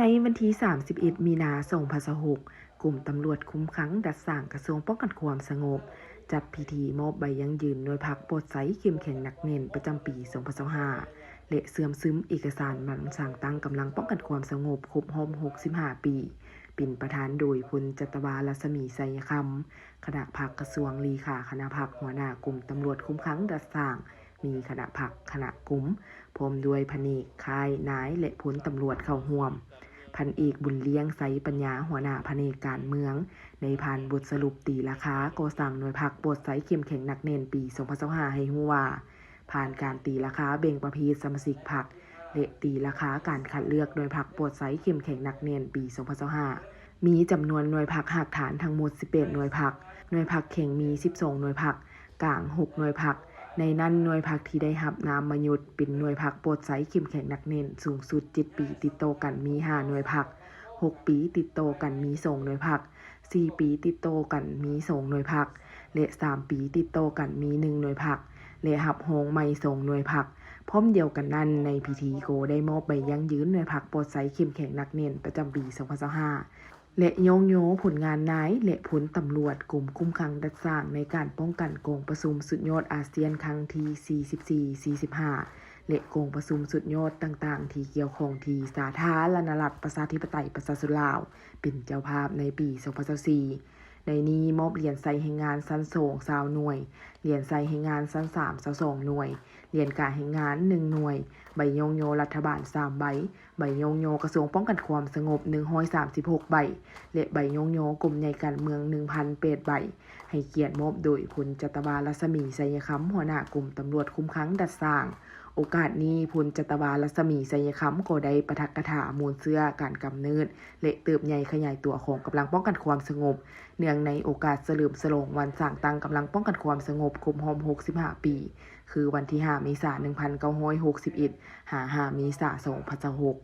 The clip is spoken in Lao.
ໃນວັນທີສາມສິບເອັດ ມີນາ ສອງພັນຊາວຫົກ, ກົມຕຳຫຼວດຄຸ້ມຄັງດັດສ້າງ ກະຊວງປ້ອງກັນຄວາມສະຫງົບ ຈັດພິທີມອບໃບຢັ້ງຢືນໜ່ວຍພັກປອດໃສເຂັ້ມແຂງໜັກແໜ້ນປະຈຳປີສອງພັນຊາວຫ້າ ແລະ ເຊື່ອມຊຶມເອກະສານວັນສ້າງຕັ້ງກຳລັງປ້ອງກັນຄວາມສະຫງົບຄົບຮອບຫົກສິບຫ້າປີ, ເປັນປະທານໂດຍ ພົນຈັດຕະວາ ລັດສະໝີ ໄຊຍະຄຳ, ຄະນະພັກກະຊວງ, ເລຂາຄະນະພັກ, ຫົວໜ້າກົມຕຳຫຼວດຄຸ້ມຄັງດັດສ້າງ, ມີຄະນະພັກ, ຄະນະກົມ, ພ້ອມດ້ວຍພະແນກ, ຄ້າຍ, ນາຍ ແລະ ພົນຕຳຫຼວດເຂົ້າຮ່ວມ. ພັນເອກ ບຸນລ້ຽງ ໄຊປັນຍາ ຫົວໜ້າພະແນກການເມືອງ ໄດ້ຜ່ານບົດສະຫຼຸບຕີລາຄາກໍ່ສ້າງໜ່ວຍພັກປອດໃສເຂັ້ມແຂງໜັກແໜ້ນປີສອງພັນຊາວຫ້າ ໃຫ້ຮູ້ວ່າ ຜ່ານການຕີລາຄາແບ່ງປະເພດສະມາຊິກພັກ ແລະ ຕີລາຄາການຄັດເລືອກໜ່ວຍພັກປອດໃສເຂັ້ມແຂງໜັກແໜ້ນປີສອງພັນຊາວຫ້າ ມີຈຳນວນໜ່ວຍພັກຮາກຖານທັງໝົດສິບແປດໜ່ວຍພັກ, ໜ່ວຍພັກແຂງມີສິບສອງໜ່ວຍພັກ, ກາງຫົກໜ່ວຍພັກ. ໃນນັ້ນໜ່ວຍພັກທີ່ໄດ້ຮັບນາມມະຍົດເປັນໜ່ວຍພັກປອດໃສເຂັ້ມແຂງໜັກແໜ້ນສູງສຸດເຈັດປີຕິດຕໍ່ກັນມີຫ້າໜ່ວຍພັກ, ຫົກປີຕິດຕໍ່ກັນມີສອງໜ່ວຍພັກ, ສີ່ປີຕິດຕໍ່ກັນມີສອງໜ່ວຍພັກ ແລະ ສາມປີຕິດຕໍ່ກັນມີໜຶ່ງໜ່ວຍພັກ ແລະ ຮັບຮອງໃໝ່ສອງໜ່ວຍພັກ. ພ້ອມດຽວກັນນັ້ນ, ໃນພິທີກໍໄດ້ມອບໃບຢັ້ງຢືນໜ່ວຍພັກປອດໃສເຂັ້ມແຂງໜັກແໜ້ນປະຈຳປີສອງພັນຊາວຫ້າ ແລະ ຍ້ອງຍໍຜົນງານນາຍ ແລະ ພົນຕຳຫຼວດກົມຄຸ້ມຄັງດັດສ້າງໃນການປ້ອງກັນກອງປະຊຸມສຸດຍອດອາຊຽນຄັ້ງທີສີ່ສິບສີ່ ສີ່ສິບຫ້າ ແລະ ກອງປະຊຸມສຸດຍອດຕ່າງໆທີ່ກ່ຽວຂ້ອງທີ່ສາທາລະນະລັດປະຊາທິປະໄຕປະຊາຊົນລາວ ເປັນເຈົ້າພາບໃນປີສອງພັນຊາວສີ່. ໃນນີ້ມອບຫຼຽນໄຊແຮງງານຊັ້ນສອງຊາວໜ່ວຍ, ຫຼຽນໄຊແຮງງານຊັ້ນສາມຊາວສອງໜ່ວຍ, ຫຼຽນກາແຮງງານໜຶ່ງໜ່ວຍ, ໃບຍ້ອງຍໍລັດຖະບານສາມໃບ, ໃບຍ້ອງຍໍກະຊວງປ້ອງກັນຄວາມສະຫງົບໜຶ່ງຮ້ອຍສາມສິບຫົກໃບ ແລະ ໃບຍ້ອງຍໍກົມໃຫຍ່ການເມືອງໜຶ່ງພັນແປດໃບ ໃຫ້ກຽດມອບໂດຍ ພົນຈັດຕະວາ ລັດສະໝີ ໄຊຍະຄຳ ຫົວໜ້າກົມຕຳຫຼວດຄຸ້ມຄັງດັດສ້າງ. ໂອກາດນີ້ ພົນຈັດຕະວາ ລັດສະໝີ ໄຊຍະຄຳ ກໍໄດ້ປາຖະກະຖາມູນເຊື້ອການກຳເນີດ ແລະ ເຕີບໃຫຍ່ຂະຫຍາຍຕົວຂອງກຳລັງປ້ອງກັນຄວາມສະຫງົບ ເນື່ອງໃນໂອກາດສະເຫຼີມສະຫຼອງວັນສ້າງຕັ້ງກຳລັງປ້ອງກັນຄວາມສະຫງົບຄົບຮອບຫົກສິບຫ້າປີ ຄືວັນທີຫ້າ ເມສາ ໜຶ່ງພັນເກົ້າຮ້ອຍຫົກສິບເອັດ ຫາ ຫ້າ ເມສາ ສອງພັນຊາວຫົກ.